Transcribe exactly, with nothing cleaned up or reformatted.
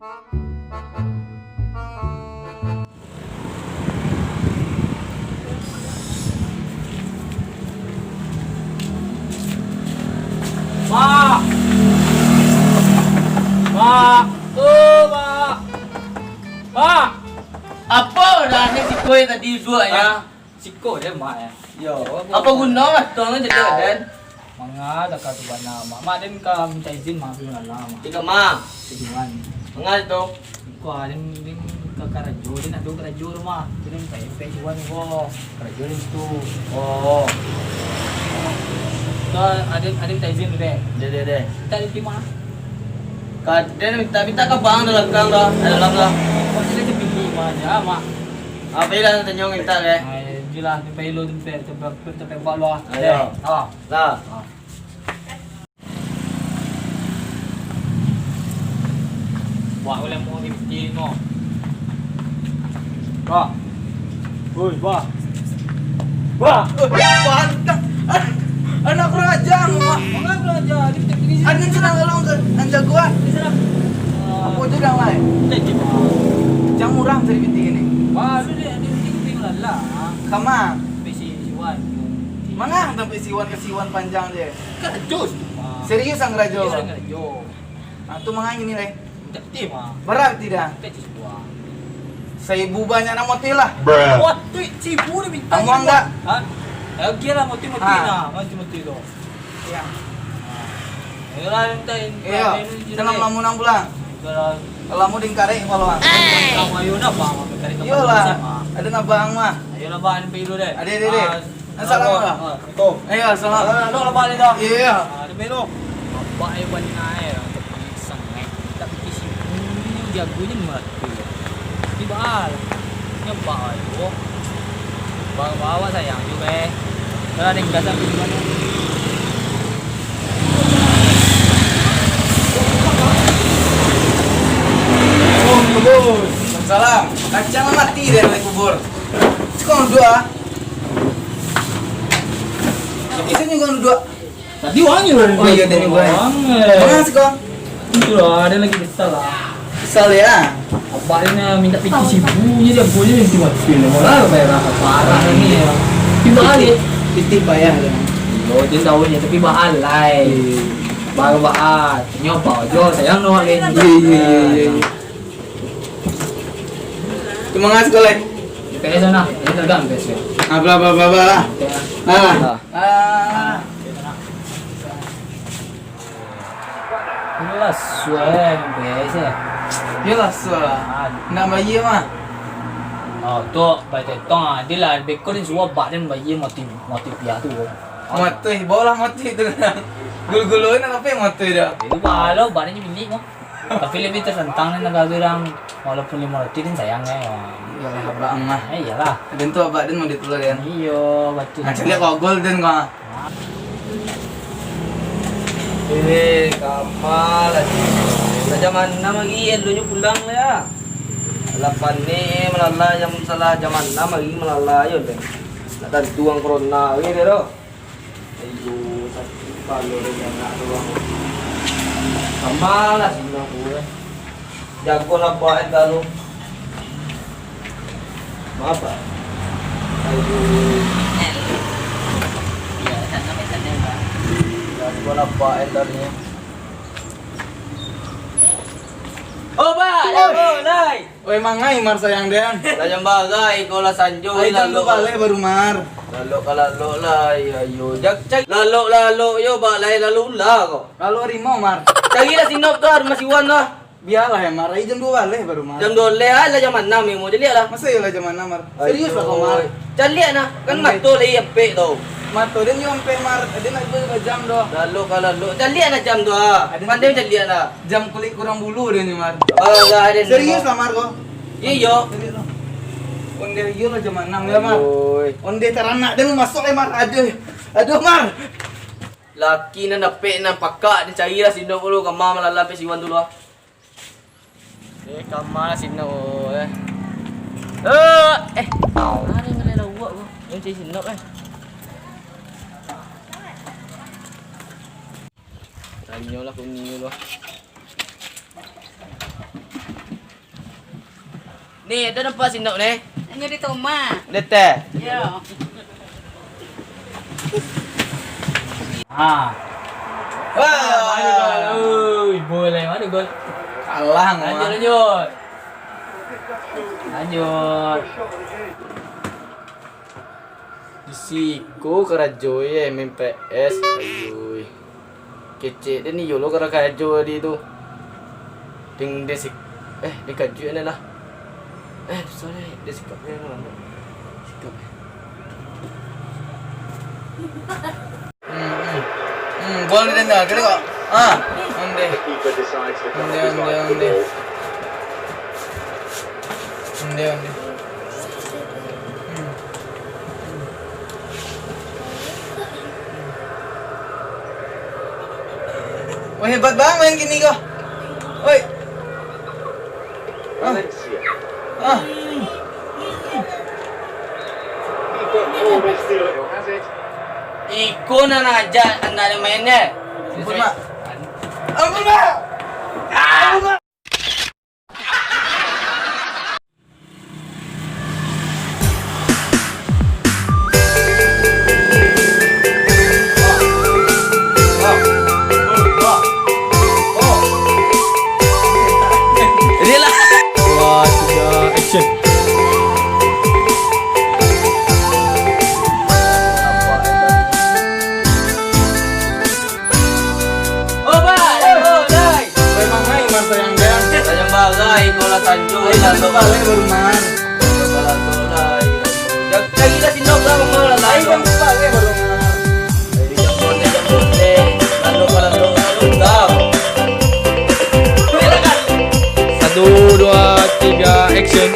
Mak! Mak! Oh, Mak! Mak! Apo udah ni siko tadi duduaknyo? Siko je, Mak, eh. Yo. Apo guno batong tu jadi aden? Manga dakek tu bana, Mak. Mak, den ka minta izin, Mak, pi malala, Mak. Iko, Mak. Tujuan. Manga tu? Ko, den, den ka karajo, den ado karajo tu, Mak. Den pai, pai cuan ko. Karajo den tu. Oh. Ko, aden, aden minta izin tu, deh. Deh, deh, deh. Minta izin, Mak. Ka den minta, minta ka bang tu, lakang tu. Eh, dalam tu. Ko, den pilih, Mak, aja, Mak. Apo lah tanyo minta, deh? Ai, jelas, tempat ilo, tempat, tempat, tempat buat lo. Ayo. Deh. Ah. Lah. Ah. Wah, uleh mau di masjid no. Bah. Oi, bah. Bah. Eh, bah, anak, anak kurang ajar, Mak. Manga kurang ajar? Di, di, di sini. Ado nan sadang lalu ka, nan jagoan. Di sana. Apo tu dang lai? Jangan murah cari binti ini. Wah, lu ni, di binti lah. Kama? Bisi siwan. Manga sampai siwan ka siwan panjang je. Karajo tu, Mak. Serius ang karajo? Serius ang karajo. Ah, tu manga ini, leh. Minta pitih, Mak. Bara pitih dah? Minta pitih sabuah. Saibu banyak nak motih lah. Wah, tu saibu ni minta. Amuah sabuah. Enggak? Ha? Lagi lah motih-motih nah, motih-motih tu. Iyo. Ayolah, minta ini. Iyo. Tenang, lamun ang pulang. Kalau lamun dingkarek, kalau ang. Kamu ayo nak, Bang, karek. Iyolah. Ada nak bang mah. Ayolah, Bang, sampai dulu deh. Ade, ade, ade. Ah, Assalamualaikum. Waalaikumsalam. Eh, ya, salam. Ah, lo lah balik dah. Iya. Ah, dia belok. Bapak ai bana ai, orang tu pansang ai. Tapi kisi bunyi jago je mati. Tiba al. Nyepak ai tu. Bawa-bawa sayang juga eh. Kalau ada yang datang ke mana? Assalamualaikum. Salam. Kacang mati dari kubur. Sekarang dua. Itu juga duduk. Tadi wangi lah. Oh iya, tadi wangi. Wangi. Mana sih, Kong? Itulah, ada lagi besar lah. Kesal ya? Abah ni minta pitih saibu je, dia punya minta mati. Malah bayar apa parah ni ya. Tiba hari. Pitih payah dah. Oh, dia tahu ni, tapi bahal lah. Iya. Bahal, bahal. Nyoba aja, sayang no, eh. Iya, iya, iya, iya. Terima kasih, Kolek. P S sana, ini tergang P S ya. Apa, apa, apa, apa lah. P S. Ah. Ah. Ah. Jelas suai P S ya. Jelas suai. Ah. Nak bayar mah. Oh, tu baik tetong ah. Dia lah, beko ni suruh bak dia bayar motif, motif dia tu. Motif, bawa lah motif tu. Gulu-gulu nak apa motif dah? Itu bawa lo, bak dia milik mah. Tapi lebih tertentang ni negara orang, walaupun lima ratus din sayang kan. Iyalah, abang mah. Eh, iyalah. Dan tu abang din mau ditulah kan. Iyo, betul. Nah, cari kau gol dan kau. Eh, kamal aja. Lah jam anam lagi, eloknyo pulang lah ya. Lah panik, malala jam salah jam anam lagi malala yo deh. Nak tantu ang corona lagi deh doh. Ayo, sakik kepalo dari anak tu, Bang. Sama lah si Nong tu, eh. Jago lah, Pak, eh, kalau. Maaf, Pak. Ayo. Jago lah, Pak, eh, kalau ni. Oh, Pak, jago, lai. Oi, mangai Mar sayang den. Lah jam bara iko lah sanjo. Ai, jam duo baleh baru Mar. Lalok ka lalok lah, ayo, ayo. Jak, cak. Lalok, lalok, yo, bak lai lalu ulah ko. Lalok harimau, Mar. Carilah si Nop tu, rumah si Wan lah. Bialah ya, Mar. Ai, jam duo baleh baru Mar. Jam duo baleh, ai, lah jam anam ni, mau caliak lah. Masa iyo lah jam anam, Mar? Serius lah kau, Mar. Caliak nah, kan mato lai ampek tu. Mato den yo ampek, Mar. Den nak bajam doh. Lalok ka lalok. Caliak nah jam tu ah. Pandai caliak nah. Jam kulik kurang bulu dia ni, Mar. Serius lah, Mar, ko. Iyo. Ondeh iyo lah jam anam ya, Mar. Ondeh taranak dia masuk ya, Mar. Aduh. Aduh, Mar. Laki nan dapek nan pakak, dicari lah si Nop dulu, kama malala pe si Wan dulu ah. Eh, kama lah si Nop, eh. Eh, eh. Mana yang ngalai lawak tu? Yang cari si Nop, eh. Tanyolah kuni dulu. Ni, ado nampak si Nok ni? Inyo di rumah. Deteh. Yo. Ha. Wah. Mano gol? Ui, boleh. Mano gol? Kalah, lanjut, Mak. Lanjut. Lanjut. Di siko karajo ye main P S, ayui. Kecek den iyo lo karajo di tu. Ding den sik-, eh, den kajuik den lah. Eh, sorry, den sikap den lah. Sikap. Hmm, hmm. Hmm, gol den dah, kena kok. Ah, onde. Onde, onde, onde. Onde, onde. Hmm. Wah, hebat banget main gini kok. Oi. Ah. Ah. Iko nan ajak anak main ni. Ampun, Mak. Ampun, Mak. Ampun, Mak. Ready lah. Dua, tiga, action. Oh, Bah, oh, Dai. Memang naik masa yang gayang. Sayang bagai, kau lah tanjung, lalu balik baru main. Kau lah, kau lah, ya. Dah, lagi dah sindok lah, mama lah, lain. Jangan lupa, guys, baru main. Jadi, jangan boleh, jangan boleh. Lalu, kalau, kalau, kalau, kau. Satu, dua, tiga, action.